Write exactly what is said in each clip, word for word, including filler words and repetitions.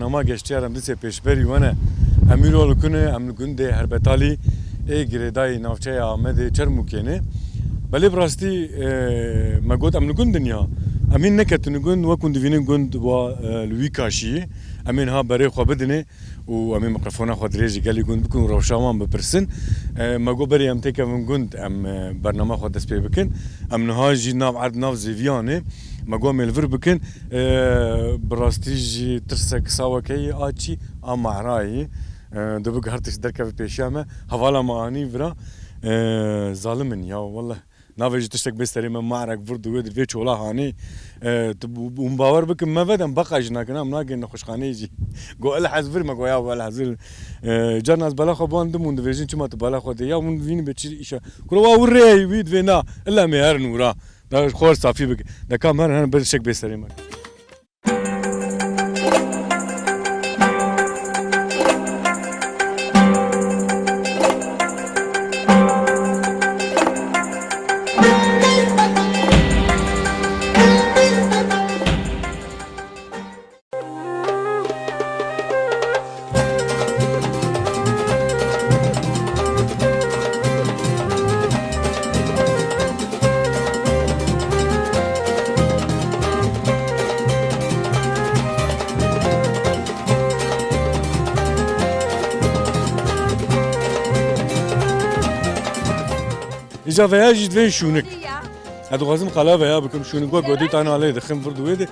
Ma geştiya re em dîsê pêşberî we ne. Em îro li ku ne, em li gundê Herbetalî ê girêdayî navçeya Amedê Çermûkê ne. Belê bi rastî, e, me got em li gund in ya. Em hîn neketin li gund, wekû dibînin gund wa, e, li wî kaşî ye. Em ê niha berê xwe bidinê û em ê mikrofona xwe dirêjî gelî gund bikin û rewşa wan bipirsin. E, me got berê em têkevin gund, em, e, bernama xwe dest pê bikin. Em niha jî nav erd, nav zêviyan ê. Me got em ê li vir bikin. E, bi rastî jî tirsek sawek heye, a çî, a ma'rayî. E, dibik her tişt derkeve pêşiya me. Hevala me anî vira. E, zalim in ya, welleh. Navê jî tiştek bê serê me, ma'rek vir dû wê di vê çola hanê. E, tu, hûn bawer bikin me vedin, beqa jî nakin, em nagên nexweşxaneyê jî. Go, "El hezir," me go, "Ya, el hezir." E, carna ez bela xwe ban dim hûn dibêjin, "Çima tu bela xwe dê?" Ya hûn vînî be çi îşe. Kuro wa wir rê wî divê na, illa me herin wira. Da xwe safî bike. Da kam her herin ber şek bê serê me. Îca veya jî divê şûnik. Ya. Ez dixwazim qala veya bikim, şûnik wek godî tane alê dixim vir di wê de.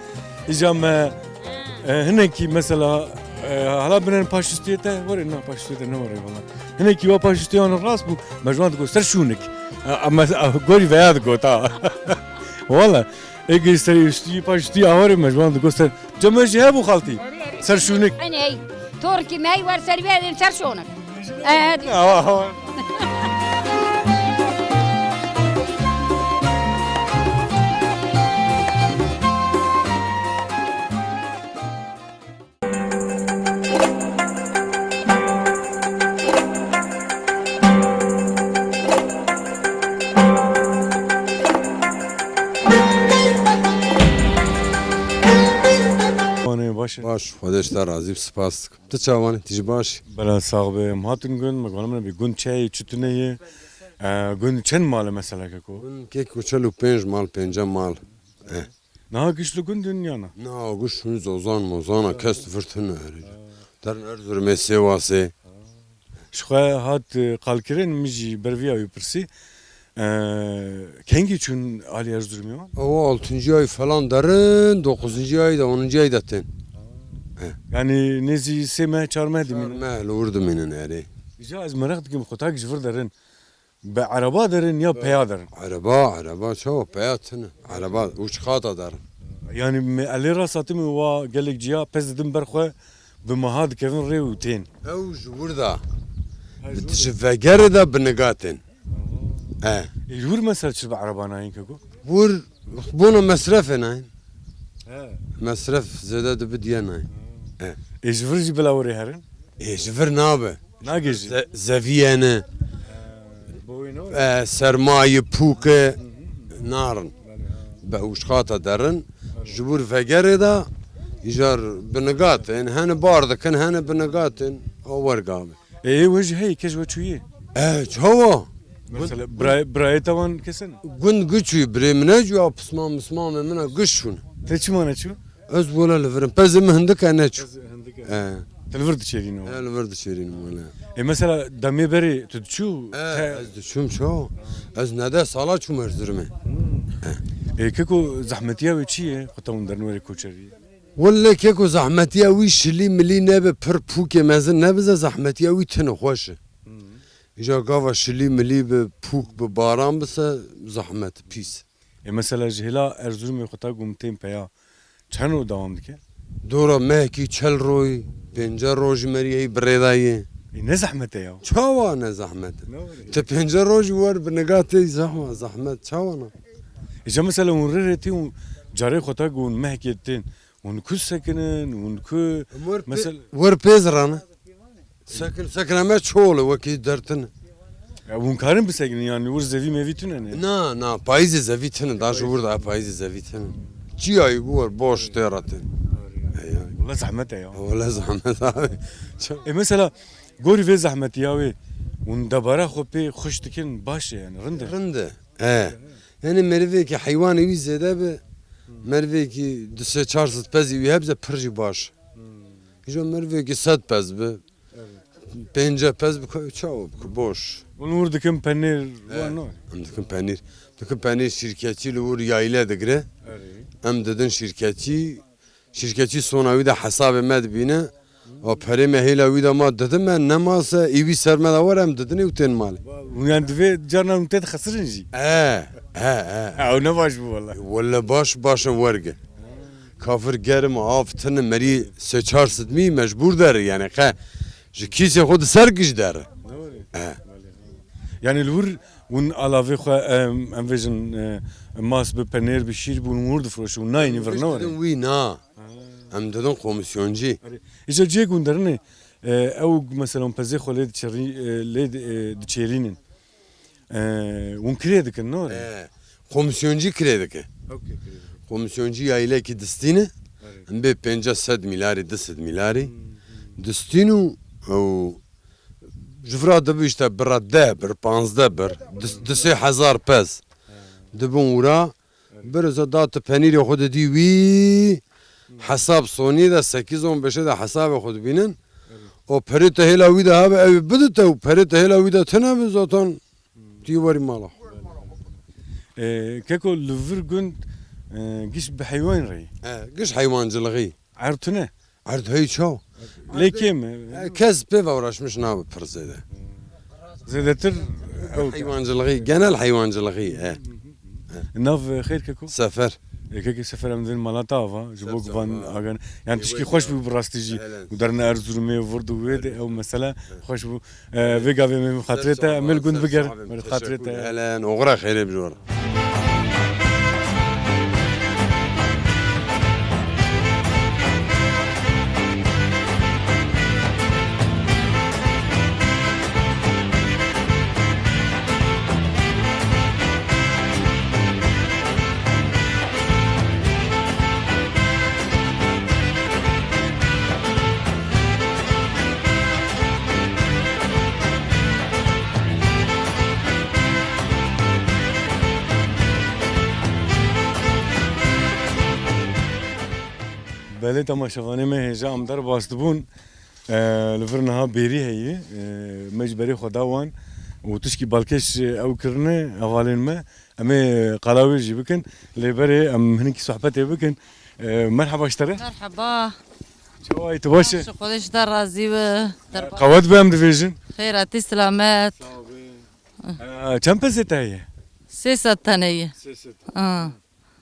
Îca me, e, hinekî mesela, e, hala binen paşüstüyê te, were na paşüstüyê te ne were valla. Hinekî wa paşüstüyan rast bû, me ji wan digot ser şûnik. E, ama, e, gorî veya digot ha. Valla. Ê gihî serê üstü, paşüstü aware me ji wan digot ser. Cem jî hebû xaltî. Ser şûnik. Enê, torkî me hey wer ser vê ser şûnik. Evet. Awa, awa. Wane baş e. Baş, Xwedê ji te razî bi, spas dikim. Tu çawan î, tu jî baş î? Bela sax be, em hatin gund, me gwana min bî gund çi ye, çi tune ye? E, gund çend mal e mesela keko? Gund keko çel û pênc mal, pênce mal. Eh. Niha giş li gund in ya na? Na, giş hûn zozan mozana kes vir tune. Derin Erzurumê, Sêwasê. Ji xwe hat, e, qalkirin, min jî ber viya wî pirsî. E, kengî çûn alî Erzurumê wan? Ew altıncı ay falan derin, dokuzuncu ay da, onuncu ay da tên. Yani nêzî sê meh, çar meh dimînin? Çar meh li wir dimînin erê. Îca ez meraq dikim, xwe tak ji vir derin. Bi ereba derin ya peya derin? Ereba, ereba, çawa peya tune. Ereba, uç kata derin. Yani me elê rasatimê wa gelek ciya pez didim ber xwe bi meha dikevin rê û tên. Ew ji wir de. Ha, ji wir de. Ji vegerê de bi niga tên. Aha. E. E, ji wir mesela çi bi ereba nayên keko? Wir bona mesrefê nayên. He. Mesref zêde dibi diye nayên. Ha. E. E, ji vir jî bila werê herin? Ê, ji vir nabe. Nagê jî. Ze-, zeviyene. He, boyun o. E, sermayê, pûke, narin. Belê, ha. Be ûşxata derin. Belê. Ji wir vegerê de, îcar bi niga tên, hene bar dikin, hene bi niga tên, o wergabe. Ê, we jî heyî, kes we çûyê? E, çawa? Mesela, birayê, birayê te wan kesin? Gund giçû, birê min neçû, ya pismam, mismamê min a giş şûn. Te çima neçû? Ez wela li vir im. Pezê min hindik e neçû. Pezê hindik e. E. Te li vir diçêrîn o? E, li vir diçêrînim wela. E, mesela demê berê tu diçû? E, te- ez diçûm ço. Ez nede sala çûm Erzurumê. Hmm. E. E, keko zehmetiya wê çi ye? Xwe te hûn dernû were koçerî. Wele keko zehmetiya wî şilî milî nebe, pir pûkê mezin nebize, zehmetiya wî tine xweş e. Hmm. Îja gava şilî milî bi pûk bi baran bise zehmet, pîs. E, mesela ji hêla Erzurumê xwe ta gum tên peya çend roj dewam dike? Dora mehkî çel roj, pênce roj meriyeyî bi rê de ye. E, ne zehmet e ya? Çawa ne zehmet e? Ne were? Ti pênce roj wer bi niga tê zehma-, zehmet çawa ne? E, ca mesela hûn rê rê tê û carê xwe ta gum mehkê tên. Hûn ku sekinin, hûn ku Wer pê-, mesela wer pêz rane. Sekin, sekin eme çol e, wekî dertin. Ya, hûn karin bisekinin, yani wir zevî mevî tune ne? Na, na, payîzê zevî tune, da ji wir da payîzê zevî tune. Çiyayî ku wer boş tê ratin. Ey, ey. Wele zehmet e ya. Wele zehmet abi. Ê mesela gorî vê zehmetî ya wê hûn debara xwe pê xweş dikin, baş e yani, rind e. Rind e. He. Yani merivekî heywanê wî zêde bi, merivekî du sê çar sed pezî wî hebze pir jî baş. Îja merivekî sed pez bi, pênceh pez bi ka-, çawa bi ku boş. Hûn wir dikin penêr, wan no? Em dikin penîr. Dikin penîr şîrketçî li wir yayle digire. Em didin şîrketçî, şîrketçî sona wî de hesabê me dibîne. O perê me hêla wî de ma didin me, nema se, î wî ser me de were em didinê û tên malê. Hûn yan divê carna hûn tê dixesirin jî. E, e, e. Ew ne baş bû wele. Wele baş, baş in werge. Kafir germ, av, tine merî sê çar sidmî mecbûr der, yani qe ji kîsê xwe di ser giş der. Doğru. E. Yani li wir hûn alavê xwe, em, em vêjin, e, mas bi penêr, bi şîr bûn, hûn wir difroşin, hûn nayînî vir ne were? Wî na. Em didin komisyoncî. Erê. Îca cihê ku hûn derinê, e, ew mesela hûn pezê xwe lê diçerî-, e, lê di-, e, diçêrînin. E, hûn kirê dikin, ne were? E, komisyoncî kirê dike. Okey, kirê dikin. Komisyoncî yaylekî distîne. Erê. Em bê pênceh sed mîlarî, du sed mîlarî. Hmm, hmm. Distîn û ew ji vira dibi işte bira deh bir, panzdeh bir, du, du sê hezar pez. He. Dibin wira, Birêza da tu penîrê xwe didî wî, hesab sonî de sekîz on beşe de hesabê xwe dibînin. O perê te hêla wî de habe, ew ê bidite û perê te hêla wî de tine bi, zaten tu yê werî mala xwe. E, keko, li vir gund, e, giş bi heywan re ye? E, giş heywancilixî. Erd tune? Erd hey çaw. Lê kêm e? E, kes pê ve uğraşmiş nabe pir zêde. Zêdetir ew. Heywancilixî, genel heywancilixî, e. Nav, e, xêr keko? Sefer. E, kekê Sefer em dibin mala te ava, ji bo van agan. Yani tişkî xweş bû bi rastî jî. Û derine Erzurumê, Vurd û wê de ew mesele xweş bû. E, vê gavê me xatirê te, em ê li gund bigerin. Xatirê te. Helen, oxira xêrê bijor. Belê temaşevanê me hêja em derbas dibûn. E, li vir niha bêrî heye. E, me ji berê xwe da wan û tişkî balkêş ew kirine hevalên me. Em ê qala wê jî bikin. Lê berê em hinekî sohbetê bikin. E, merheba ji te re. Merheba. Çawa yî, tu baş e? Baş, Xwedê ji te razî be. Qewet be em dibêjin. Xêr hatî, silamet. Sağ ol. E, çend pezê te heye? Sê sed tane ye. Sê sed. Ha.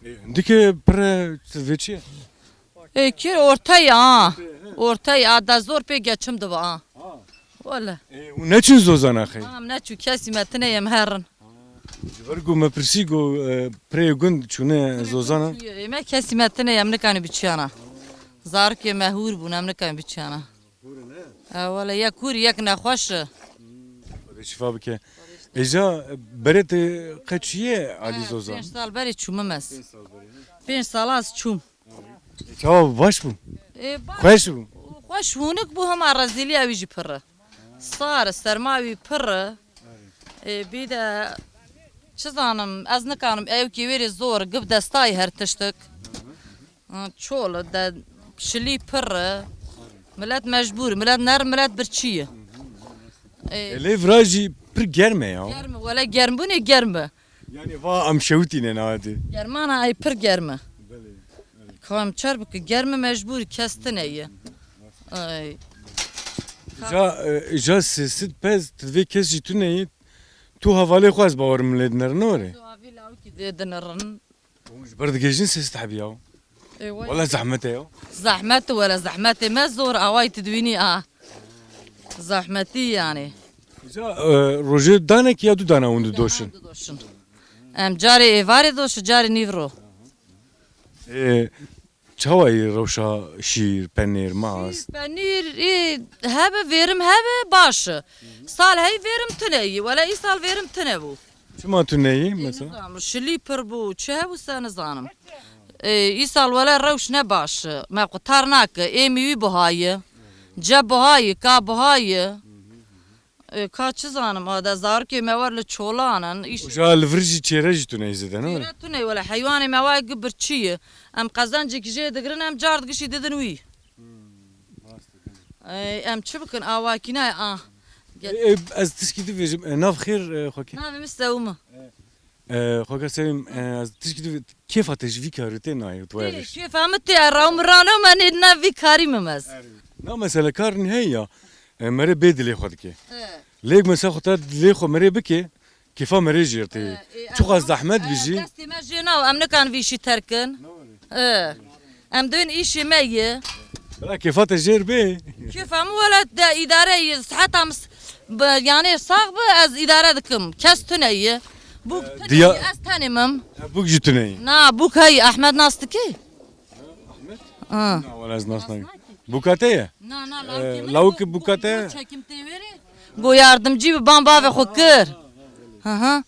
E, hindikê pir e, vê çi ye? E, kir ortaya ha. Ortaya, da zor pê geçim dibe ha. Ha. Wele. E, û neçûn zozana xey? Ha, em neçû, kesî me tine yem herin. Ji ber ku me pirsî ku, e, pirê gund çûne zozana. Ê me kesî me tine yem nikane biçiyana. Zarikê me hûr bûn, em nikane biçiyana. Hûr in, he? E, wele yek hûr, yek nexweş e. Xwedê şifa bike. Êja berê te qe çûye alî zozan? Pênc sal berê çûme mes. Pênc sal berê, he? Pênc sal az çûm. Çawa bû? Baş bû? Ê, baş. Xweş bû? Xweş hûnik bû, hema rezîliya wî jî pir e. Sar e, serma wî pir e. Ê, bî de çi zanim, ez nikanim, ewkê wê rê zor, gib destayê her tiştik. Ha, çol e, de şilî pir e. Milet mecbûr, milet nerm, milet birçî ye. Ê, E, lê vira jî pir germ e ya. Germ e, wele germbûnê germ e. Yani va em şewitîne niha dê. Germana ay pir germ e. Belê, belê. Ka em çer bike, germ e, mecbûr kes tine ye. Ay. Ja, e, ja sê sed pez tu divê kes jî tune yî. Tu hevalê xwe ez bawerim lê dinerin, ne were? Tu avî lawikî dê dinerin. Hûn ji ber digihîjin sê sed hebî ya. Ê, wele. Wele zehmet e ya. Zehmet, wele zehmetê me zor awayî tu dibînî a. Zehmetî yani. Ja, e, rojê danek ya du dana hûn didoşin? Didoşin. Em carê êvarê doşin, carê nîvro. E, çawa yî rewşa şîr, penêr, mas? Şîr, penîr, ê, hebe vêrim hebe baş e. Sal hey vêrim tune yî. Wele îsal vêrim tune bû. Çima tu neyî mesela? Nizanim, şilî pir bû, çi hebû se nizanim. Ê, îsal wele rewş ne baş. Me qutar nake. Êmî wî buha ye. Ce buha ye, ka buha ye. Ê, ka çi zanim, a de zarokê me wer li çolan in. Îş Uca li vir jî çêre jî tune zêde, ne? Çêre tune wele. Heywanê me wa gi birçî ye. Em qezencekî jê digirin, em car digişî didin wî. Ê, em çi bikin, awakî nayê, ah. Ê, ê, ez tişkî dibêjim, e, nav xêr, e, xwekê. Navê min Sewim e. E, xweka Sewim, e, ez tişkî dibê-, kêfa te ji vî karî tê nayê, tu Ê, weriş. Kêfa min tê, e, raw min rano me nê nav vî karî min mez. Na mesela kar heye ya, e, mere bê dilê xwe dike. He. Lêk mesela xwe te dilê xwe merê bike, kêfa merê jêr tê. He, ê, Çuqa em, zehmet e, bijî. Destê me jê nav, em nikan vî işî terkin. E, em dön işê me ye. Bila kêfa te jêr bê. Kêfa min wele de îdare ye, siheta min s-, bi, yani sax bi, ez îdare dikim. Kes tune ye. Bûk tune diya- ye, ez tenê mim. E, bûk jî tune ye. Na, bûk heye, Ahmet nas dike? Ahmet? Ha. Na, wala ez nas nakim. Bûka te ye? Na, na, E, lawikê min lawikê bû-, bûka te ye? Çekim tê wêrê. Go yardımcı bi ban bavê xwe kir. Hı hı.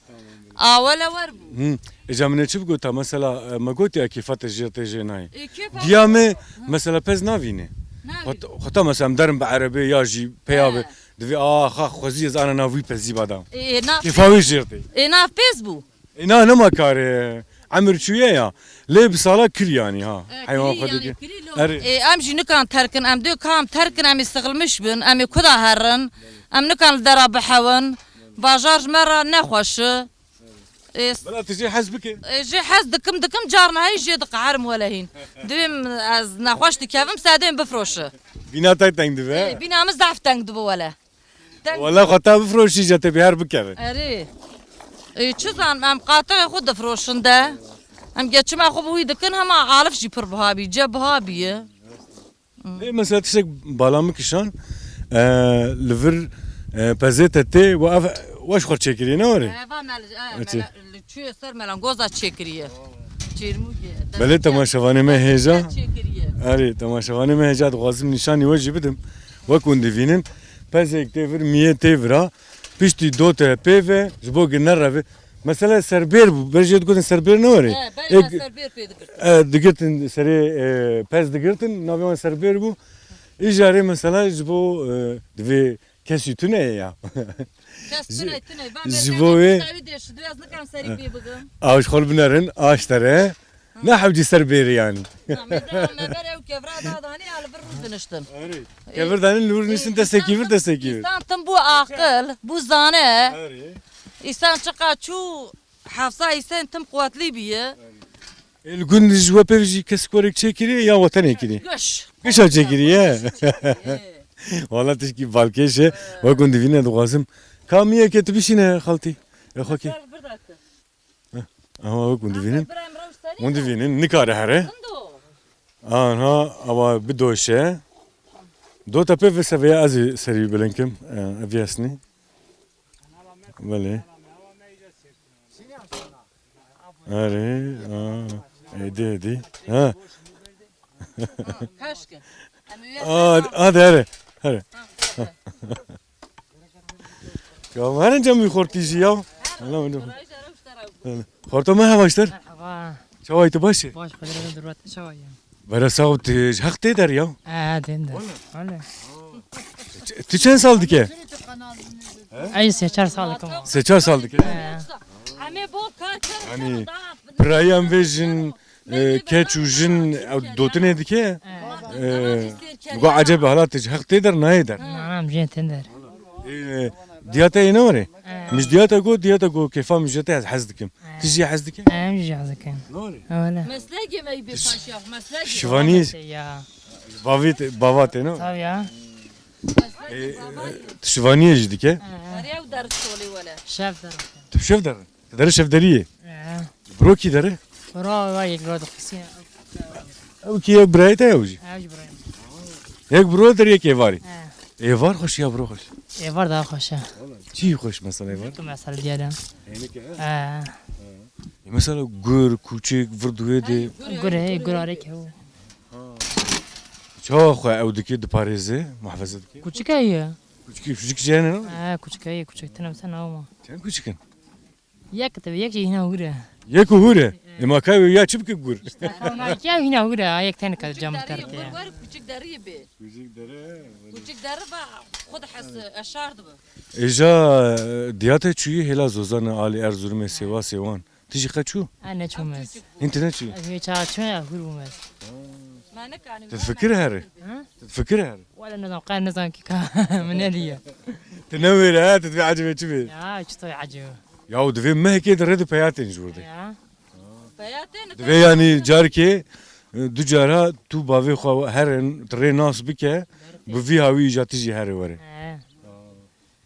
Awele wer bû. Hı. Êca min ê çi bigota? Mesela, e, me gotiya kêfa te jê te jê nayê. Ê, kêfa Diya me, mesela pez navîne. Navîne. Xwet-, xweta mesela em derin bi erebê ya jî peya be. He. Divê, a, xa, xwezî ez ana nav wî pezî badam. Ê, ê, nav Kêfa wî jêr tê. Ê, nav pez bû. Ê, na, nema kare. Emir çûye ya. Lê bi sala kir yanî ha. E, Heywan kirî xwe yanî dike. Kirî lo. Erê. Ê, em jî nikan terkin, em dê kam terkin, em ê sıkılmış bin, em ê kuda herin. Em nikan li dera bihewin. Bajar ji me re nexweş e. Ê, Bila tu jê hez bike. Ê, jê hez dikim, dikim, carna hey jê diqeherim welehîn. Divêm ez nexweş dikevim, sedên bifroşi. Bîna te teng dibe. Ê, bîna min zaf teng dibe wele. Teng Wele xwe te bifroşî, je te bîher bikevin. Erê. Ê, çi zanim, em qatixê xwe difroşin de. Em geçima xwe bi wî dikin, hema alif jî pir buha bî, ce buha bî ye. Lê mesela tiştek bala min kişan, e, li vir, e, pezê te tê, we ev, we ji xwe çêkiriye, ne were? E, va me li, e, Çi? me li, li çûye ser melangoza çêkiriye. Çêrmûgê. Belê temaşevanê me hêja. Çêkiriye. Erê, temaşevanê me hêja dixwazim nîşanî we jî bidim. Wek hûn divînin, pezêk tê vir, miyê tê vira, piştî dote pê ve, ji bo gi nereve. Mesela serbêr bû. Berê jê digotin serbêr ne were? He, berê Ê, me serbêr pê digirtin. E, digirtin serê, e, pez digirtin, navê wan serbêr bû. Îjarê mesela ji bo, e, divê kesî tune ye ya. Kes Ji, tune, tune. Va ji me bo wê wê dê şidû, ez nikan serî pê bigim. Aw ji xwe binerin, aştere. Ne hewcî serbêrî yanî. Na, me de, me ber ew kevra da danî, ya li vir rû diniştin. Erê. Kevir danin li wir nîstin, Ê, destekî vir, destekî vir. Însan tim bû aqil, bû zane. Erê. Însan çiqa çû, hefza însan tim quwetlî bîye. Ê, li gund ji we pêv jî kesik werek çêkiriye ya we tenê kiriye? Giş. Gişa çêkiriye. Giş çêkiriye. Wala tişkî balkêş e. Wek hûn divîne dixwazim. Ka miyeke tu bişîne xaltî. E, xwekî. Ser bir dakika. Heh, aha wek hûn divînin. Hûn divînin, nikare here. Anha awa bidoşe. Dota pê ve seveya ez ê serî bilind kim. E, ev yasnî. Belê. Erê, a, êdî, êdî. Ha. Kaşke. Em üye A, hadi, here, here. Ya, herin cem wî xortî jî ya. Xorto me hevaştir. Merhaba. Çawa yî tu baş î? Baş, xwedê re durat çawa ya. Bere sax û tu ji heq tê der ya. E, tê der. Wala. Wala. Tu çend sal dike? Ey, sê çar sal dikim. Sê çar sal dike. E. Em ê bol kar kirin. Yanî, pirayî em vê jin, e, keç û jin, ew dotinê dike. E, go ecebe hala tu ji heq tê der, nayê der. Na, na, em jê tên der. E, diya te yê ne were? E. Min ji diya te got, diya te got, kêfa min ji te ez hez dikim. E. Tu jî hez dike? E, em jî hez dikin. Ne were? Öyle. Meslek yemeği bir paşa, meslek yemeği. Şivanî. Ya. Bavê te, bava te ne? Tabii ya. E, e, tu şivaniyê jî dike? E. Her ew der şolê wele. Şev der. Tu şev der? Dere şevderiyê. Ee. Bro kî dere? Bro va yek bro dixisiye. Ew kî ye, birayê te ye ew jî? Ew jî birayê min. Yek bro der, yek êvarî. He. Êvar xweş ya bro xweş? Êvar daha xweş e. Çi xweş mesela êvar? Zikir mesela diyar e. Eynike he? He. E, mesela gur, kûçik, vir duê de. Gur e, gur arêk e o. Çawa xwe ew dike, diparêze, muhafeze dike? Kûçik e ye. Kûçik, kûçik jene ne? He, kûçik e ye, kûçik tine mesela ne ama. Çend kûçik in? Yek tabii, yek jî hîna hûr e. Yek û hûr e? Ê ma kay wê ya çi bike gur? Ama ya wîna hûre, a yek tenê ka cam Küçük derî, terte. Gur wer, küçük derî bê. Küçük derî, he. Küçük derî ba, xwe dihes eşar dibe. Êja, e, diyate çûyî hêla Zozanê alî Erzurumê, Sêwasê wan. Ti jî qe çû? A, neçûm ez. Hîn ti neçû? Ez wê çaxa çûm, ya hûr bûm ez. Me nekanî. Ti fikir here? Ha? Ti fikir here? Wele nizam, qe nizam ki ka min nediye. Ti newêre, he? Ti divê ecibê çi bê? Ya, çi toy ecib? Ya, û divê mehekê di rê di peya tên ji wir de. Ya. Peya tên. Divê yanî carkê, e, du cara tu bavê xwe herin, tu rê nas bike, bi vî hawî îja ti jî here were. He.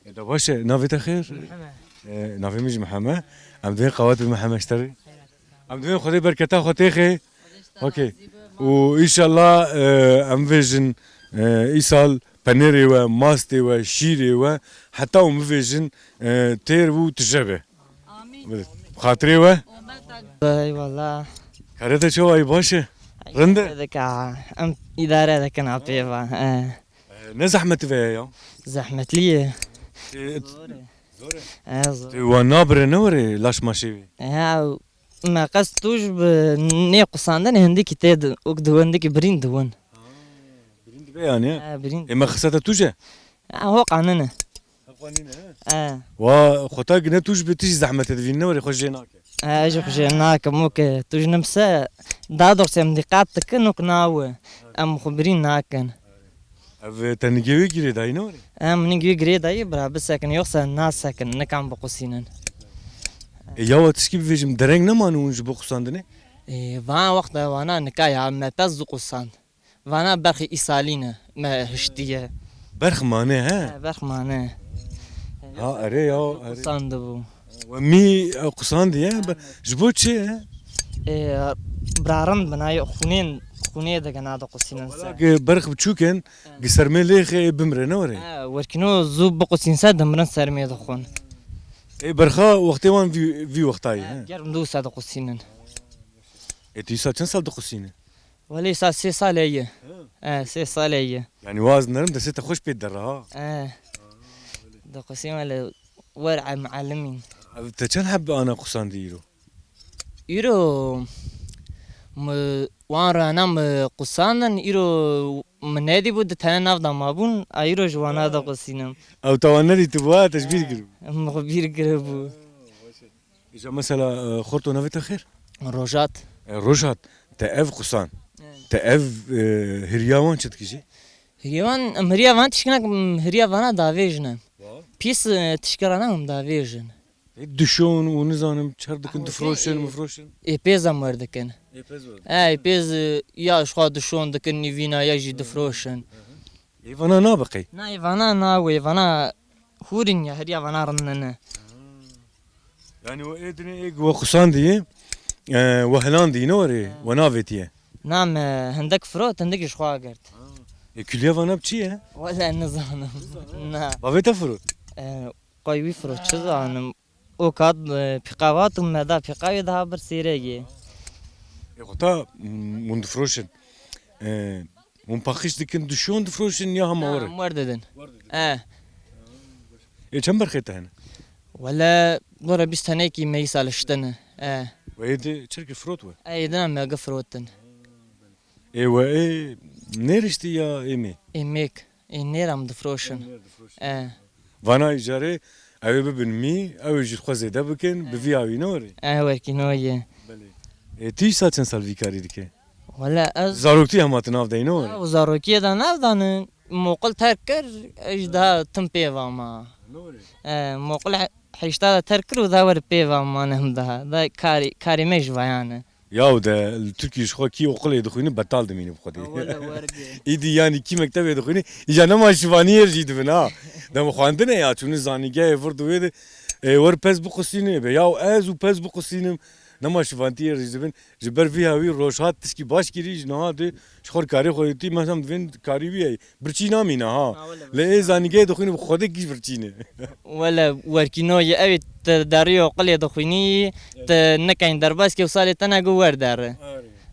E, da baş e, navê te xêr? Mihemed. E, navê min jî Mihemed. Em divên qawet bi Mihemed ji te re. Em divên Xwedê berketa xwe têxê. Okey. Û înşallah, e, em bêjin, e, îsal penêrê we, mastê we, şîrê we, heta û bivêjin, e, têr û tije be. Amîn. Bi xatirê we. Eyvallah. Karê te çawa ye, baş e? Rind e? Dika, em îdare dikin a pê ve, e. E, ne zehmet ve ya? Zehmetli ye. E, zor e. Zor e. E, zor. Tu wan nabire ne were laş maşê wê? Ya, me qest tûj bi nê qusandinê hindikî tê di, ûk di hindikî birîn diwin. Ha, birîn dibe yani, he? E, birîn. E, me xiseta tûj e? E, hoqa nine. Hoqa nine, he? E. Wa xwe ta gine tûj bi tişt zehmete divîn ne were xwe jê nake. E, ez jî xwe jê nakim, ûk tûj nimse, daha doğrusu em dîqat dikin, ûk nawe. Em xwe birîn nakin. Ev, e, te nigê wê girêdayî ne were? Em nigê wê girêdayî, bira bisekin, yoksa nasekin, nikan biqusînin. E, ya we tişkî bivêjim, dereng neman hûn ji bo qusandinê? E, van wexta wana nika ya me pez diqusand. Vana berxê îsalî ne, me hiştiye. Berx mane, he? He, berx mane. Ha, erê ya, erê. Qusandibû. We mî, e, qusandiye, be-, ji bo çi, he? Ê, bira rind bin, ay xûnên, xûnê de gena diqusînin se. Wela gi berx biçûk in, gi sermê lêxê ê bimre, ne were? He, werkîno zû biqusîn se, dimirin sermê dixwin. Ê, berxa wextê wan vî, vî wextayê, he, he? Germ dû se diqusînin. Ê, tu îsa çend sal diqusîne? Welê îsa sê sal heye. He. He, sê sal heye. Yani waz nerim destê te xweş pê derre ha. He. Diqusîn wele wer muallimîn. Ev te çend heb ana qusandî îro? Îro mi wan rana mi qusandin, îro mi nedîbû, di tene nav de mabûn, a îro ji wana diqusînim. Ew te wan nedîtibû, ha, te ji bîr kiribû. Min xwe bîr kiribû. Îca mesela, e, xorto navê te xêr? Rojat. E, Rojat, te ev qusan, e, te ev, e, hiriya wan çi dikî jî? Hiriya wan, em hiriya van tişkî nakin, em hiriya vana davêjin em. Wa? Pîs, e, tişkî rana em davêjin. E, dişon û nizanim çer dikin, difroşin, mifroşin. Ê pêz em wer dikin. Ê pêz wer dikin. E, ê pêz, e, ya ji xwe dişon dikin, nîvîna ya jî difroşin. Ê vana nabe qey? Na, ê vana na wê, vana hûrin ya, heriya vana rind nene. Yani we ê dinê ê we qusandî, e, we hilandî ne were, he, we navêtiye? Na, me hindek firot, hindek ji xwe girt. Ha. Ê, kuliya vana bi çi ye? Wele nizanim. Na. Bavê te firot? E, qey wî firot, çi zanim? O kat, e, pîqavat û me da pîqavê daha bir sêregê. Ê, xwe ta, mm, hûn difroşin. E, hûn paqij dikin, dişon difroşin ya hema were? Hema were didin. E. Ê, çend berxê te hene? Wele, dora bîst tenekî me îsal ştine. E. We ê di çirkî firot we? E, ê dina me gi firotin. Ê, we ê nêriştî ya ê mê? Ê mêk. Ê nêr em difroşin. Ê nêr difroşin. E. Vana îcarê ew ê bibin mî, ew ê jî xwe zêde bikin, bi vî awî ne were? E, wekî no ye. Belê. Ê, tu îsa çend sal vî karî dike? Wele ez zaroktî hema tu nav deyî ne were? Ew zarokiyê de nav dane, moqil terk kir, ez daha tim pê va ma. Ne were? E, moqil he-, heşta de terk kir û da were pê va mane him daha. Da karî, karê me ji vayan e. Yaw de li Tirkiyê ji xwe kî oqilê dixwîne betal dimîne bi Xwedê. Ha, wele werge. Îdî yanî kî mektebê dixwîne, îca nema şivaniyê jî dibin ha. Dem xwendine ya çûne zanîngehê vir di wê de, e, wer pez biqusîne be. Yaw ez û pez biqusînim, nema şivantiyê jî dibin. Ji ber vî hawî roj hat tişkî baş kirî ji niha de ji xwe karê xwe dîtî, mesela divên karî wî ye. Birçî namîne ha. Ha, wele lê ê zanîngehê dixwîne bi Xwedê giş birçî ne. Wele werkîno ye, ew ê te derî oqilê dixwînî, te nekeyn derbas ke û salê te ne gu wer derre.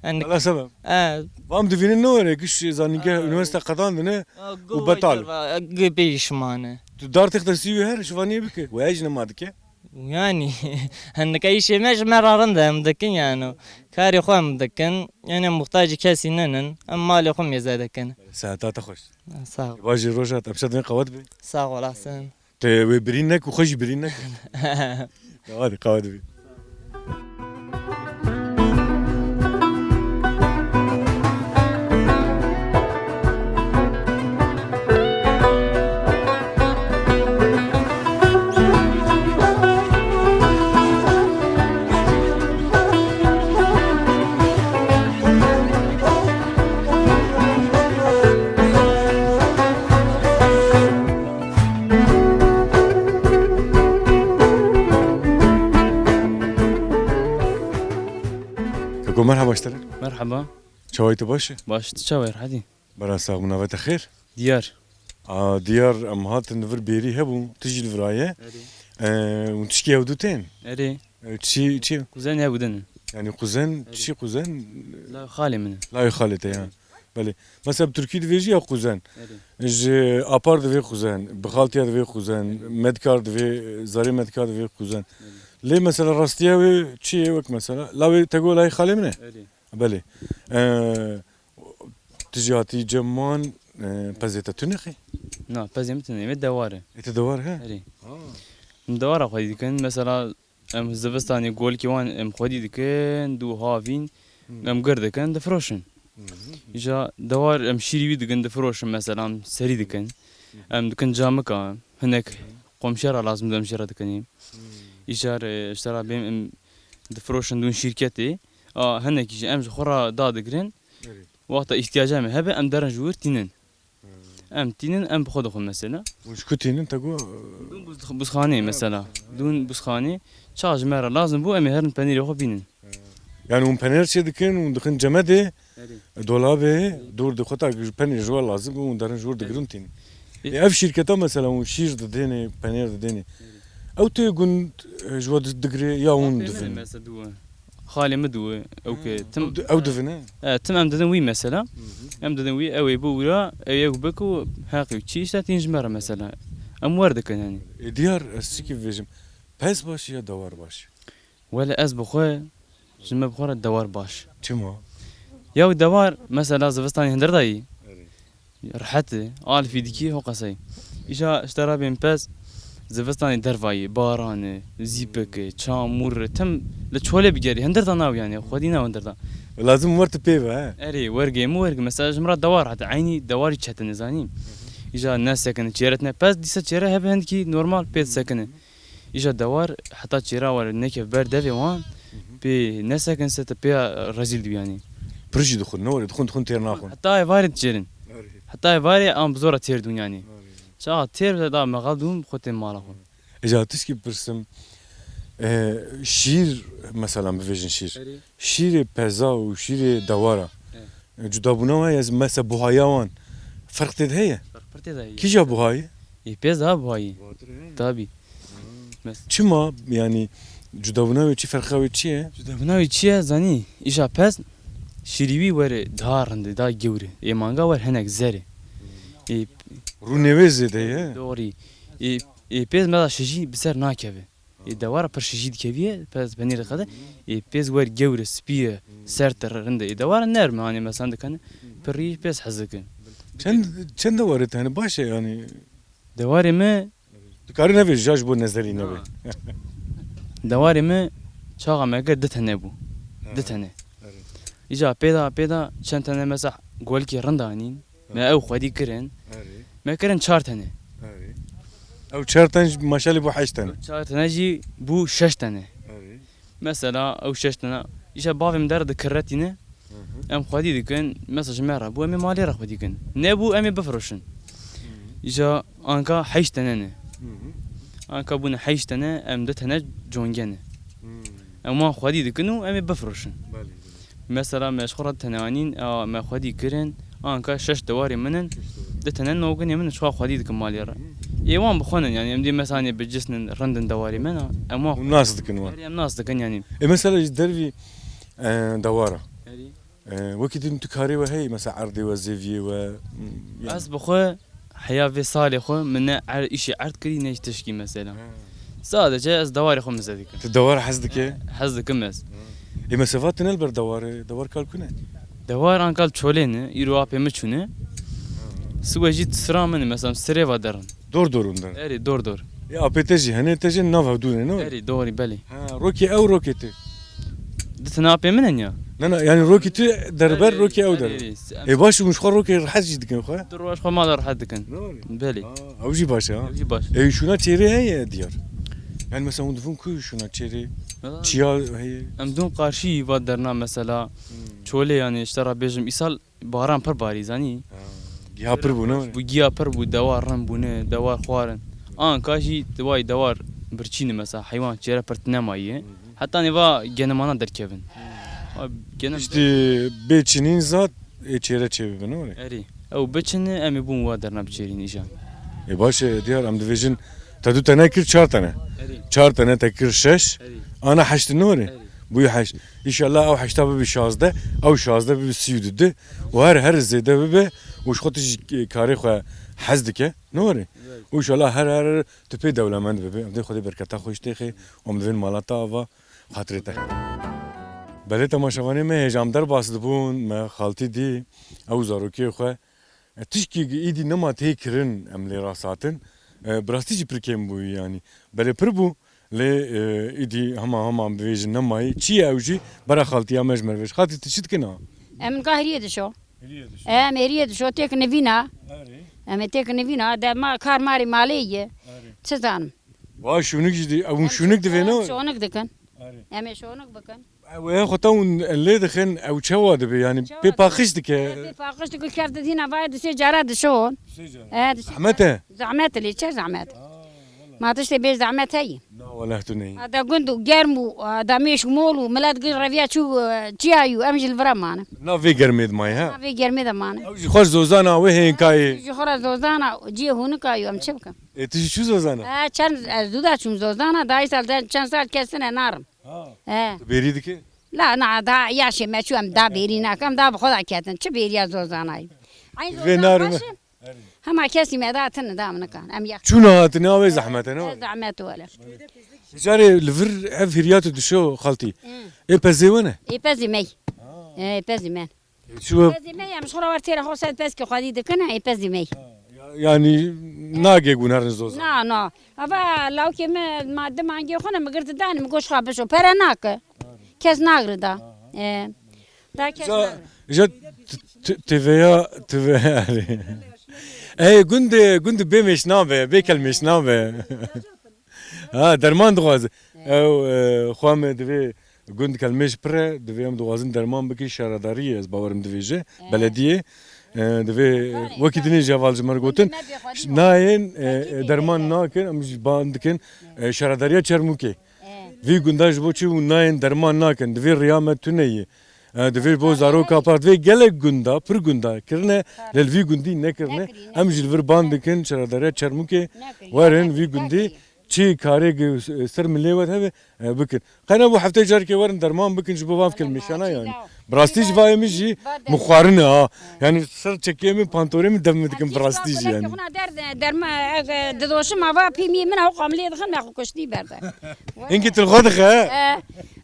Arê. Wele sebeb. E. Vam divînin ne were giş zanîngeh, unîversîte qedandine û betal. Gu pê şimane. Tu dar texte sî wê her şivaniyê bike. We ez jî nema dike. Yani, hindike îşê me ji me re rind e, em dikin yani. Karê xwe em dikin, yani muhtacî kesî ninin, em malê xwe mêze dikin. Saeta te xweş. Sağ ol. Bajê roja te, em şer divên qewet bê. Sağ olasın. Te wê birîn nek û xwe jî birîn nek. Qewet, qewet bê. Keko, merhaba ji te re. Merhaba. Çawayî, tu baş î? Baş, tu çawa yî, rehet î? Bera sax, min navê te xêr? Diyar. A, Diyar, em hatin li vir bêrî hebû, tu jî li vir aye. Erê. E, hûn tişkî hevdû tên? Erê. E, çi, çi? Kuzen hebû din. Yani kuzen, erê, çi kuzen? Lawê xalê min e. Lawê xalê te ya. Erê. Belê. Mesela bi tirkî divêjî ya kuzen. Erê. Ji Apar divê kuzen, bi Xaltiya divê kuzen, erê, Medkar divê, zarê Medkar divê kuzen. Erê. Lê mesela rastiya wê çi ye wek mesela? Lawê te got lawê xalê min e? Erê. Belê. E, tu jî hatî cem wan, e, pezê te tune xê? Na, pezê min tune, wê dewar e. Ê, te dewar he? Erê. Ha. Em dewara xwedî dikin, mesela em zivistanê golkê wan em xwedî dikin, dû havîn, hmm, em gir dikin, difiroşin. Hı hı. Îja dewar em şîrî wî dikin, difiroşin, mesela em serî dikin. Hı hı. Em dikin camika, hinek, hı hı, komşiya re lazim dibin em jê re dikin. Hı. Îcar, e, ji te re bêm em difiroşin dûn şîrketê. A, hinekî jî em ji xwe re dadigrin. Erê. Wexta îhtiyaca me hebe, em derin ji wir tînin. Hmm. Em tînin, em bi xwe dixwin mesela. Hûn ji ku tînin te got? Dûn buz-, buzxaneyê mesela. Dûn buzxanê. Çax ji me re lazim bû, em ê herin penîrê xwe bînin. Hmm. Yani hûn penêr çê dikin, hûn dixin cemedê, erê, dolabê, erê, dûr dixwe ta ji penîr ji we lazim bû, hûn derin ji wir digirin, erê, tînin. Ê. Ê, ev şîrketa mesela hûn şîr didênê, penêr didênê. Erê. Ew tê gund, e, ji we di-, digirê ya hûn divin? Mesela dû. Xalê min dû, ew ke, ha, tim ew di-, ew divine? E, tim em didin wî mesela. Hı hı. Em didin wî, ew ê bi wira, ew yek bik û heqî û çi îşte tîn ji me re mesela. Em wer dikin yani. E, Diyar, ez çikî bibêjim. Pez baş ya dewar baş? Wele ez bi xwe, ji me bi xwe re dewar baş. Çima? Yew dewar, mesela zivistanê hindir dayî. Erê. Rehet e, alfî dikî ho qesey. Îja ji te re bên pez, zivistanê dervayî, baran e, zîpik e, çamûr e, tim li çolê bigerî, hindir da naw yani, xwedî naw hindir da. Lazim wer tu pê ve, he? Erê, wergê min werg, mesela ji min re dewar heta eynî dewarî çetin e, zanî. Îja nesekine, çêre tine pez, dîsa çêre hebe hindikî normal pê disekine. Îja dewar heta çêra were neke ber devê wan, pê nesekin se te pê rezîl dibî yanî. Pir jî dixwin, ne were dixwin, dixwin têr naxwin. Heta êvarê diçêrin. Erê. Heta êvarê an bi zora têr dûn yanî. Erê. Çaxa têr de da mexel dûn xwe tên mala xwe. Îja tişkî pirsim, e, şîr, mesela bivêjin şîr. Erê. Şîrê peza û şîrê dewara. E. E, cudabûna wan ya, mesela buhaya wan, ferq tê de heye? Ferq pir tê de heye. Kîja buhayî? Ê pêz daha buhayî. Buhatir heye? Tabî. Ha. Mes- Çima, yani, cudabûna wê çi, ferqa wê çi ye? Cudabûna wê çi ye, zanî? Îja pez, şîrî wî were daha rind e, daha gewr e. Ê manga wer hinek zer e. Ê, rûnê wê zêde ye. Doğru. Ê, ê pêz meda şijî bi ser nakeve. Ê dewara pir şijî dikeviye, pez penîr diqede. Ê pêz wer gewr e, spî ye, sert e, rind e. Ê dewara nerm e, hanê mesela dikene. Pir rî pêz hez dikin. Çend, çend dewarê te hene? Baş e yani. Dewarê me. Dikarî nevê, ja ji bo nezerî nebe. Dewarê me çaxa me kir du tene bû. Ha. Du tene. Erê. Îca pêda, pêda çend tene mesela golkê rind anîn. Me ew xwedî kirin. Erê. Me kirin çar tene. Erê. Ew çar tene jî maşallah bû heşt tene. Ew çar tene jî bû şeş tene. Erê. Mesela ew şeş tene, îşte bavê min der dikiretîne. Hı hı. Em xwedî dikin, mesela ji me re bû, em ê malê re xwedî kin. Nebû, em ê bifiroşin. Hı hı. Îca anka heşt tene ne. Hı hı. Anka bûne heşt tene, em du tene congene. Hı. Em wan xwedî dikin û em ê bifiroşin. Belê, belê. Mesela me ji xwe re tene anîn, a, me xwedî kirin, anka şeş dewarê min in, şeş dewarê. Du tene noginê min in, ji xwe xwedî dikin malê re. Hı. Ê wan bi xwe nin, yanî em dê mesela hanê bi cisnin, rind in dewarê me ne, em wan xwedî nas dikin wan. Erê, em nas dikin, yanî. Ê mesela ji dervî, e, dewara. Erê. E, wekî din tu karê we heye, mesela erdê we, zêviyê we, m, yanî. Ez bi xwe heya vê salê xwe min ne er-, îşê erd kirî, ne jî tişkî mesela. Ha. Sadece ez dewarê xwe mize dikim. Tu dewar hez dike? Hez dikim ez. Ê, me seba tune li ber dewarê, dewar kal ku ne? Dewar ankal çolê ne, îro apê min çûne. Siwe jî sira min e, mesela sirê ve derin. Dor dor hûn derin? Erê, dor dor. Ê, apê te jî hene, te jî nav hevdû ne, ne? Erê, dorî, belê. Ha, rokê ew, rokê te? Di tine apê min e ya. Na, na, yani rokê tu derber, erê, rokê ew erê, der. Erê, em Ê, baş, hûn ji xwe rokê rehet jî dikin xwe? Du roj xwe mala rehet dikin. Doğru. Belê. Ha, ew jî baş e, ha. Ew jî baş. Ê, şûna çêrê heye diyar? Yani mesela hûn dibûn ku şûna çêrê? Valla çiya heye? Em dûn qarşî va derna mesela. Hmm. Çolê yani işte ra bêjim îsal baran pir barî zanî. Ha, giha pir bû, ne? Bû giha pir bû, dewar rin bûne, dewar xwarin. Anka jî diwayî dewar birçî ne mesela, heywan çêre pir tine mayî ye. Hı hı. Heta nêva genimana derkevin. Hı. A, genim Piştî bê çinîn zat ê çêre çêbibin, ne were? Erê. Ew biçin em ê bûn wa derna biçêrîn îjan. Ê baş e, diyar em dibêjin te du tane kir, çar tane. Erê. Çar tane te kir şeş. Erê. Ana heşt, ne were? Erê. Bûyî heşt. Înşallah ew heşta bibe şazdeh, ew şazdeh bibe sî û du û her, her zêde bibe û ji xwe tu jî karê xwe hez dike, ne were? Evet. Û înşallah her, her tu pê dewlemend bibe. Em dê Xwedê berketa xwe ji têxê û em divên mala te ava xatirê te. Belê temaşevanê me hêja em derbas dibûn, me xaltî dî, ew zarokê xwe E, tişkî îdî nema tê kirin, em lê rast hatin. E, bi rastî jî pir kêm bûyî, yanî. Belê pir bû, lê, e, îdî hema hema em bivêjin nemayî. Çi ye ew jî? Bera xaltiya me ji me re vêj. Xaltî, tu çi dikin ha? Em gahiriyê dişo. Hêriyê dişo. Em hêriyê dişo, têk nivîna. Erê. Em ê têk nivîna, de ma, kar marê malê ye. Erê. Çi zanim? Wa şûnik jî di-, ew Em şûnik divê, ne? Şûnik dikin. Erê. Em ê şûnik bikin. Ew ê xwe te hûn lê dixin, ew çawa dibe? Yanî çawa pê paqij dike? Pê paqij dike, kevt didîna vayê du sê cara dişon. Du sê cara. E, du sê cara. Zehmet e? Zehmet e, lê çi zehmet? Aa, wala. Ma tiştê bê zehmet heye? Na, wala tu neyî. A da gund û germ û, a da mêş û mol û milet gir reviya çû, e, çiya yû, em jî li vira mane. Na vê germê de mayî, ha? Na vê germê de mane. Ew jî xweş zozana wê hênkayê. Jî xwe re zozana ciyê hûnika yû, em çi bikin? Ê, tu jî çû zozana? E, çend, ez zû da çûm zozana, da îsal de çend sal kesine narim. Ha. E. Tu bêrî dikî? La, na, da yaşê me çû, em da bêrî nakim, da bi xwe da ketin. Çi bêriya zozanayî? Eyn vê zozan narim. Baş e. Hema kesî me da tine da min nikan. Em yax. Çûna hatine, ew ê zehmet e, ne? E, zehmet wele. Carê li vir ev hiriya tu dişo xaltî. Hı. Ê pezê we ne? Ê pezê me. Ha. Ê pezê me. Çi we? Pezê me, em ji xwe re wer têra xwe ser pezkê xwedî dikin, ê pezê me. Ya-, yanî nagê gunerin zoza. Na, na. Ava lawkê me, ma di mangê xwe ne, mi girti danî, mi goş xwe bişo. Pere nake. Kes nagri da. E. Da kes nagri. Ja, ja t-, t-, T V ya, T V ya. Ey, gund, gund bê mêş nabe, bê kel mêş nabe. Ha, derman dixwaze. Ew, e, xwe me divê gund kelmêj pir e, divê em dixwazin derman bikin şaredariyê, ez bawerim divê ji belediyê, e, divê, e, wekî dinê ji heval ji me re gotin, nayên, e, derman nakin, em jî ban dikin, e, şaredariya Çermûkê. Vî gunda ji bo çi û nayên derman nakin, divê riya me tune ye. E, divê bo zaroka par, divê gelek gunda, pir gunda kirine, lê li vî gundî nekirine. Em jî li vir ban dikin, şaredariya Çermûkê werin vî gundî. Çi karê gi-, ser milê we hebe, e, bikin. Qey ne bo heftê carekê werin derman bikin ji bo van kelmêşana yani. Bi rastî ji vayê min jî min xwarine ha. Yani ser çekê min, pantorê min dem min dikin bi rastî jî yani. Xuna der, derma, e, didoşim ava pîmî min ew qamlê dixin me xwe kuştî berde. Hingî tu li xwe dixe? E,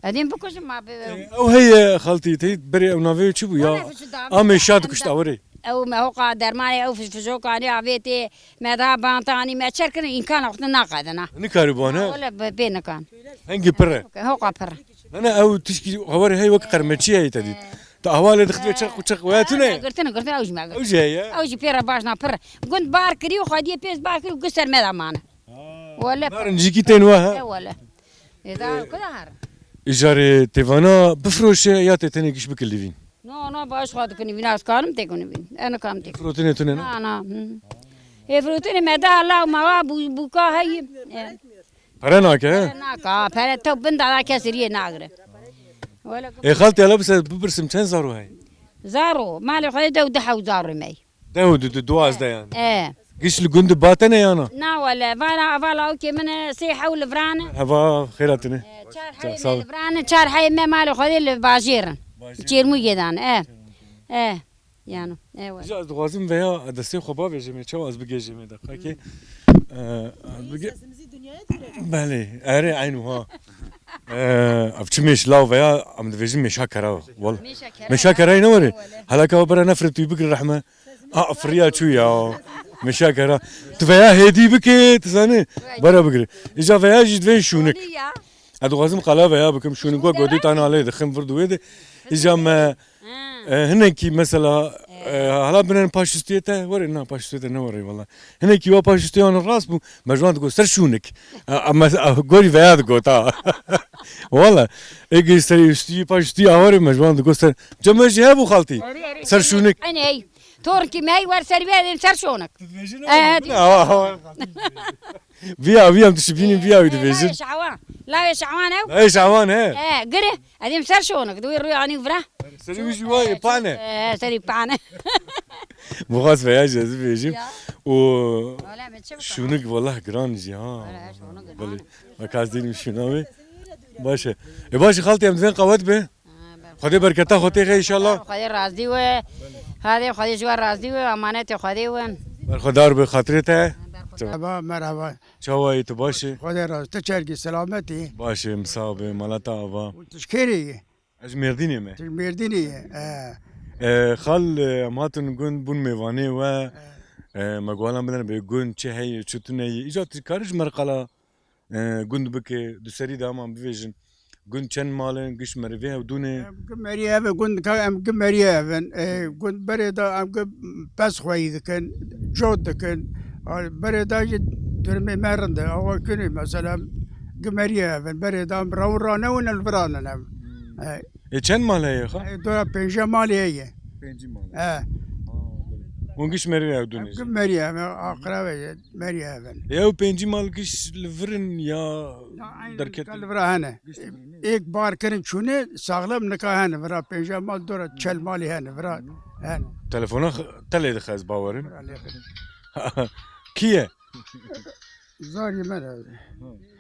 edîm bikujim ma bi- Ew heye xaltî te berê ew navê çi bû ya? Amê şad kuşt awirê. Ew me hoqa dermanê ew fijokanê avê tê. Me da bantanî, me çer kirin, îmkana xwe naqedina. Nikaribû, ne? Wele bê, bê nikan. Hengî pir e. Hoqa pir e. Ne, ne, ew tişkî hewarê hey wek qermeçî heye te dît. Te hevalê dixit ve çeq û çeq, we tune? Girtin, girtin, ew jî me girtin. Ew jî heye? Ew jî pê re baş na pir e. Gund bar kirî û xwediyê pêz bar kirî û gund ser me de mane. Ha. Wele pir. Narin jîkî tên we, ha? E, wele. E, da, ku da her? Îjarê tê vana bifroşe ya tê tenê giş bikilîvîn? No, no, baş xwe dikinî vîna, ez karim têkunî vîn. Ez nikarim têkunî. Firotinê tune ne? Na, na, hı. Ê firotinê me da law mawa bû-, bûka heyî. E. Pere nake, he? Pere nake, ha, pere tew bin da kes riyê nagire. Wele. Ê xaltî, hele bise bipirsim çend zaro heye? Zaro, malê xwe de dew di hew zaro me. Deh û du, du, duwazdeh yani. E. Giş li gund bate ne yana? Na wele, vana, ava lawkê min e, sê hew li viran e. Heva xêra tune. E, çar heyê me li viran e, çar heyê me malê xwedê li bajêr in. Bajêr. Çêrmûgê dan e. E. E. Yano. E wele. Ji ez dixwazim veya destê xwe bavêjimê, çawa ez bigêjimê deqekê. E, bige- Belê, erê, eyn wiha. Eee, ev çi mêş law veya, em dibêjin mêşa kera. Wala. Mêşa kera. Mêşa kerayê ne were? Wele. Hala ka bera nefret tu bikir rehme. A, firiya çû ya. Mêşa kera. Tu veya hêdî bike, tu zanî. Bera bikir. Îca veya jî divên şûnik. Wele ya. Ez dixwazim qala veya bikim, şûnik wek gotî tane alê dixin vir di wê de. Îca me, e, hinekî mesela, e, hala binen paşüstüyê te, were na paşüstüyê te ne were wala. Hinekî wa paşüstüyê wan rast bû, me ji wan digot ser şûnik. E, e, me, e, gorî veya digot ha. Wala. Ê gê serî üstüyî paşüstüyî awarê me ji wan digot ser. Cem jî hebû xaltî. Ser şûnik. Eney. Torkî me wer ser vê ser şûnik. Dibêjin. E, awa, awa. Viya, viya em dişibînin, viya wî dibêjin. Lavê Şawan. Lavê Şawan ew. Lavê Şawan he. E, gire. Edim ser şûnik. Di wî rûyê anî vira. Serî wî jî wayê pane. E, serî pane. Bixwaz veya jî ez bibêjim. Ya. Û wala me çi bikim? Şûnik wala giran jî ha. Wala şûnik giran. Belê. Bak ez dînim şûna wê. Baş e. E baş e xaltî em divên qewet be. Xwedê berketa xwe têxe înşallah. Xwedê razî we. Hadê Xwedê ji we razî we, emanetê Xwedê win. Berxwedar be xatirê te. Merhaba, merhaba. Çawa yî, tu baş î? Xwedê razî, tu çergî selamet î? Baş im, sax be, mala te ava. Tu ji kêrê yî? Ez ji Mêrdînê me. Tu ji Mêrdînê yî, e. E, xal, e, em hatin gund bûn mêvanê we. E, me guhalan bidin bê gund çi heye, çi tune ye. Îca tu karî ji me re qala e, gund bike, di serî de heman bivêjin. Gund çend mal in, giş merivê hevdû ne? Em gi meriyê hev in, gund ka em gi meriyê hev in. E, gund berê da em gi pez xweyî dikin, cot dikin. A, berê da jî durumê me rind e. Awa kunê mesela em gi meriyê hev in. Berê da em rew ranewin, li viranin em. Hmm. E, çend mal heye xwe? E, dora pênce malê heye. Pêncî mal. E. Ha, belê. Hûn giş merivê hevdû ne jî? Em gi meriyê hev in, aqrebe ye. Meriyê hev in. Ew pêncî mal giş li vir in ya derketin? Li vira hene. Êk bar kirin çûne saxlem nika hene. Vira pênce mal dora çel malî hene. Vira hene. Telefona x-, te lê dixe ez bawerim. Vira lê xwe. Kî ye? Zarî me re. Ha,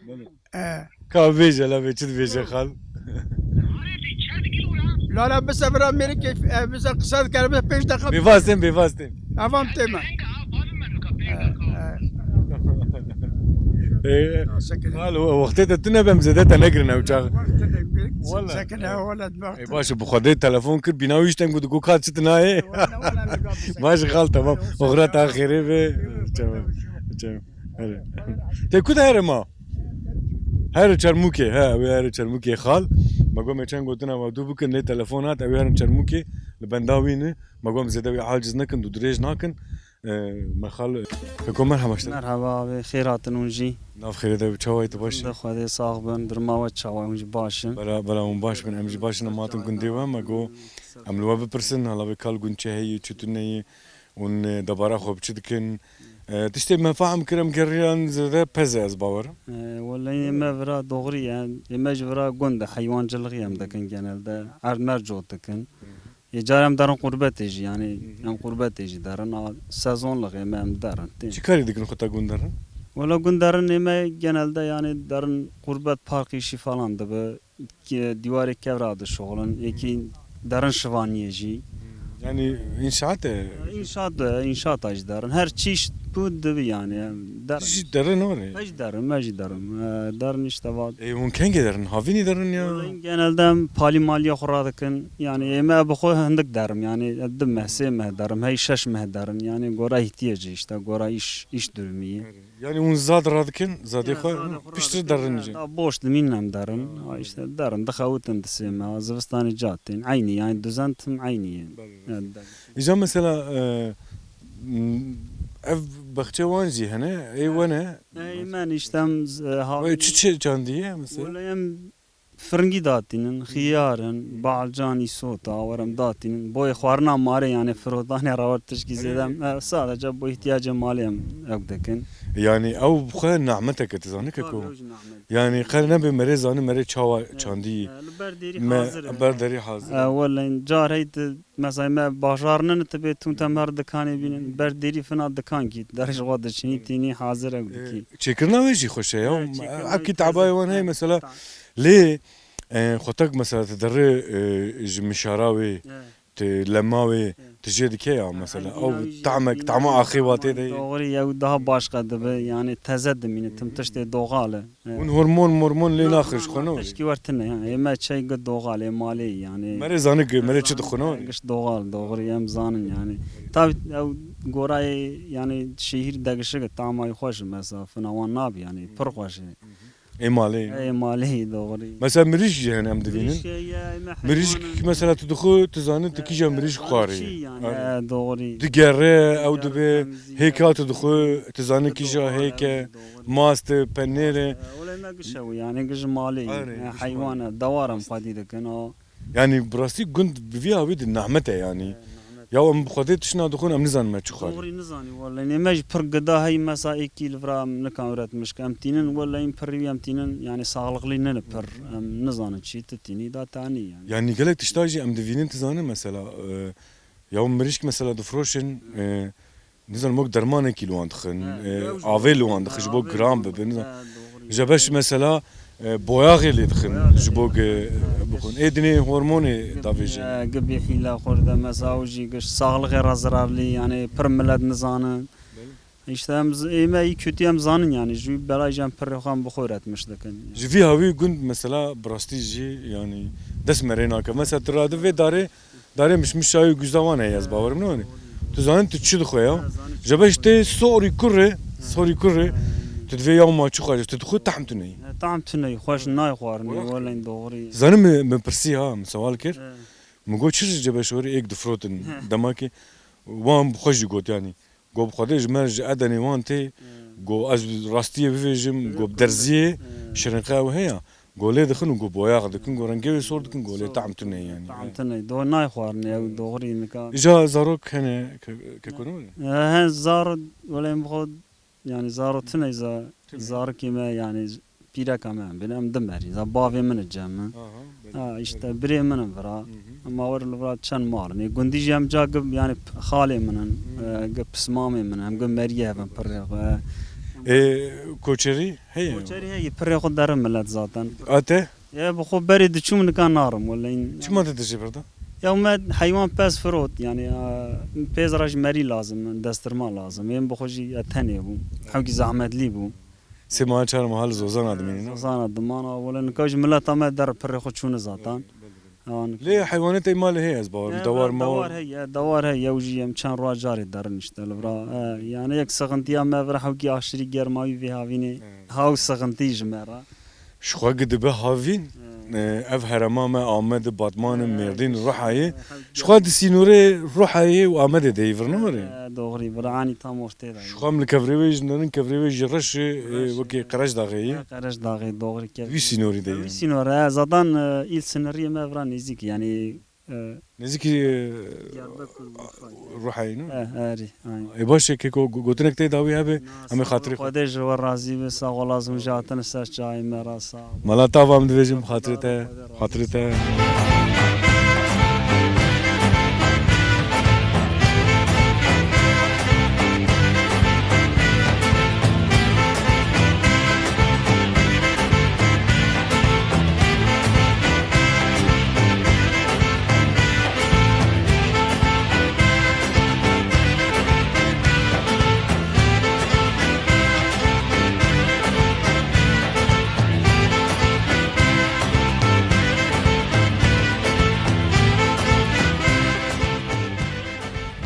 belê. E. Ka bêje la bê, çi dibêje xal? Lala bise vira mêrikê, e, bise qise dikare, bise pênc deqa. Bêvaz tên, bêvaz tên. Evam tême. E, xal, wextê te tune bem zêde te negirin ew çax. Wala. Sekine, wala, e, baş, bi Xwedê telefon kir, bîna wî ji teng got, got, ka çi tu nayê? Wala, wala, wala. Baş xal, tamam. Oxira te xêrê be. Tamam. Tamam. Here. Tê ku de here ma? Here Çermûkê, he, ew ê here Çermûkê xal. Me got me çend gotina we dû bikin, lê telefon hat, ew ê herin Çermûkê, li benda wî ne. Me got em zêde wî aciz nekin, dû dirêj nakin. E, me xal, keko merhaba işte. Merhaba abi, xêr hatin hûn jî. Nav xêrê de, çawa yî, tu baş î? Xwedê sax bin, durma we çawa, hûn jî baş in? Bela, bela hûn baş bin, em jî baş in, em hatin gundê we, me got em li we bipirsin, hala vê kal gund çi heye, çi tune ye. Hûn, e, debara xwe bi çi dikin? E, tiştê me fehm kir, em geriyan zêde pez e, ez bawer im. E, welehî me vira doğrî ye. Ê me ji vira gund e, heywancilixî em dikin genelde. Erd merc ot dikin. Ê car em derin qurbetê jî, yanî em qurbetê jî derin. A sezonlixê me em derin. Tê. Çi karî dikin xwe ta gund derin? Wela gund derin ê me genelde yanî derin qurbet park îşî falan dibe. Ki dîwarê kevra dişuxulin, êkî derin şivaniyê jî. Yanî înşaat e? Înşaat e, înşaata jî derin. Her çîşt bû dibi yanî. Em derin. Jî derin ore? Ez jî derim, ez jî derim. E, derin işte va. E, hûn kengê derin? Havînî derin ya? Wele genelde em palî maliya xwe radikin. Yanî ê me bi xwe hindik derim. Yanî du meh, sê meh derim. Hey şeş meh derin. Yanî gora ihtiyacı işte, gora iş, iş durumî. Yanî hûn zad radikin, zadê xwe piştre derin jî. Da boş dimînin em derin. Ha, işte derin, dixewitin di sê meha, zivistanê ca tên. Eynî, yanî duzen tim eynî ye. Belê. Evet, derin. Îca mesela, e, m, ev baxçe wan jî hene, ê we ne? Ey men işte em, e, ha. Çi çi çandiye mesela? Wele em Firingî datînin, xiyar in, balcan, îsota, werim datînin. Boyê xwarina marê, yanî firotanê re wer tişkî zêde em, e, sadece bo îhtiyacê malê em ew dikin. Yanî ew bi xwe nimeteke, tu zanî keko. Tabii, ew jî nimet. Yanî qer nebe merê zanî merê çawa çandî. E, li ber derî hazir e. Ber derî hazir. E, wele car hey tu Mesela me bajar nene tu bê tûn te mer dikanê bînin, ber derî fina dikan kî, derê ji xwe diçinî tînî hazir ew dikî. Çêkirina wê jî xweş e ya. Ev kî tebayê wan heye mesela. Lê, e, xwetek mesela tu derê, e, ji mişara wê, Tu lema wê tu jê dike ya mesela. Ew tamek, tama axê wa tê de. Doğru, ew daha başqa dibe, yani teze dimîne, tim tiştê doğal e. Hûn hormon mormon lê naxin ji xwe ne? Tişkî wer tine, ha. Ê me çay gi doğal, ê malê yani. Merê zanik, merê çi dixwin? Giş doğal, doğru, em zanin yani. Tabi ew gorayê yani şehîr degişik e, tamay xweş e mesela, fina wan nabi yani, pir xweş e. Ê malê. Ê malê, doğru. Mesela mirîşk jî hene em divînin. Mirîşk mesela tu dixwe, tu zanin tu kîja mirîşk xwarî. Doğru. Digere, ew dibe, hêka tu dixwe, tu zanin kîja hêke, mast e, penêr e. Wele me giş ew yani, giş malê. Heywan e, dewar em xwedî dikin o. Yani bi rastî gund bi vî hawî di nehmet e yani. Ya em bi xwedê tişna dixwin, em nizanin me çi xwarî. Doğru, nizanî wele. Nê me jî pir gida hey mesela êkî li vira em nikan üretmiş ke em tînin, wele in pirî em tînin yani sağlıklı nene pir. Em nizanin çi tu tînî da tanî yani. Yani gelek tişta jî em divînin tu zanin mesela, e, ya mirîşk mesela difroşin, e, Nizanim wek dermanekî li wan dixin, e, avê li wan dixin, ji bo giran bibe, nizanim. Ji beş mesela, e, boyaxê lê dixin, ji bo ge-, bixwin. Ê dinê hormonê davêjin. Gibî hîla xwe de mesela û jî giş saxlixê re zirarlî, yani pir milet nizanin. İşte em z-, ê me î kötü em zanin yani, ji wî belay jî em pirê xwe em bi xwe üretmiş dikin. Ji vî hawî gund mesela bi rastî jî yani dest me rê nake. Mesela tu radivê darê Darê mişmiş çay û güzda wan heye, ez bawerim ne wan e. Tu zanî tu çi dixwe ya? Ji beş tê sorî kurê, sorî kurê. Tu divê ya ma çi xwe, tu dixwe tahm tu neyî. Tahm tu neyî, xweş nayê xwarinê, weleyn doğrî. Zanî min, min pirsî ha, min sewal kir. Min got çi ji cebeşorî êk difrotin. Dema ki wan bi xwe jî got yani. Go bi Xwedê ji me ji Edenê wan tê, go ez rastiyê bivêjim, go bi derziyê şirinqe ew heye. Go lê dixin û go boyax dikin, go rengê wê sor dikin, go lê tahm tune yani. Tahm tune, do nayê xwarinê, ew doğrî nika. Îca zarok hene ke-, keko ne were? He, he, zar, wele em xwe Yani zaro tune za-, zarikê me yani pîreka me em bin, em dimerî. Za bavê min e cem min. Ha, işte birê min in vira. Ama wer li vira çend mal in. Ê gundî jî em ca gib yani p-, xalê min in, e, gib pismamê min in, em gib meriyê hev in pirê xwe. Ê, koçerî heye? Koçerî heye, pirê xwe derin milet zaten. A te? Ya bi xwe berê diçûm nika narim wele. Çima te dijî birda? Ya me heywan pez firot yani, e, pêz re jî merî lazim in, destirma lazim. Ê bi xwe jî e tenê bû. Hewkî zehmetlî bû. Sê meha çar meha li zozana dimînin. Zozana dimana wele nika jî mileta me der pirê xwe çûne zaten. Lê heywanê te malê heye ez bawerim. Dewar mawar. Dewar heye, dewar heye, ew jî em çend roj carê derin işte li vira. E, yani yek sıkıntıya me vira hewkî aşırı germawî vê havînê. Haw sıkıntı ji me re. Ji xwe gi dibe havîn, e, ev herema me Amedê, Batmanê, Mêrdîn, Ruhayê. Ji xwe di sînorê Ruhayê û Amedê de yî vir nimire. E, doğru, vir anî tam ortê de. Ji xwe em li kevrê wê jî nerin, kevrê wê jî reş e, e, wekî Qereşdaxê yî. Qereşdaxê, doğru, kev-, Wî sînorî de yî. Wî sînor e, zaten, e, îl siniriyê me vira nêzîk, yani, e, Nêzîkî, e, Diyarbekir, Urfa. Ruhayê ne? E, erê, aynen. E, baş e, keko go-, gotinek tê dawî hebe, em ê xatirê xwe. Xwedê ji we razî be, sağ olasın, ji hatin ser çayê me re, sağ ol. Mala tava em dibêjin, bi xatirê te, xatirê te.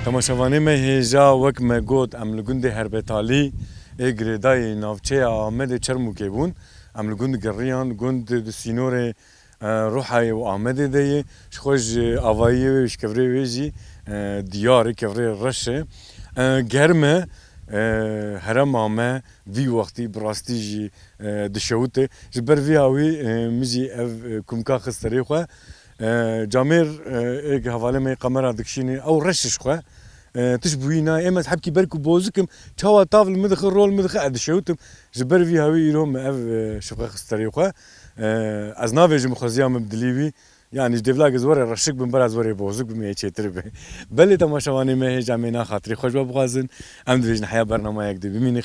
Temaşevanê me hêja, wek me got, em li gundê Herbetalî ê girêdayî navçeya Amedê Çermûkê bûn. Em li gund geriyan, gund di sînorê, e, Ruhayê û Amedê de ye. Ji xwe ji avayiyê wê, ji kevirê wê jî, e, diyar e, kevirê reş e. E, germ e, e, herema me vî wextî bi rastî jî, e, dişewite. Ji ber vî hawî, e, min jî ev, e, kumka xist serê xwe. E, camêr, e, êk hevalê me yê kamera dikişînê, ew reş ji xwe. E, tişt bi wî nayê. Ê me ez hebkî ber ku bozik im, çawa tav li min dixe, rol min dixe, ez dişewitim. Ji ber vî hawî îro me ev, e, şifqe xist serê xwe. E, ez navêjim xweziya min bi dilî wî. Yanî ji dêvlagê ez were reşik bim, bera ez were bozik bim, ê çêtir be. Belê temaşevanê me hêja me na xatirê xwe ji we bixwazin. Em dibêjin heya bernameyek dê bimînin.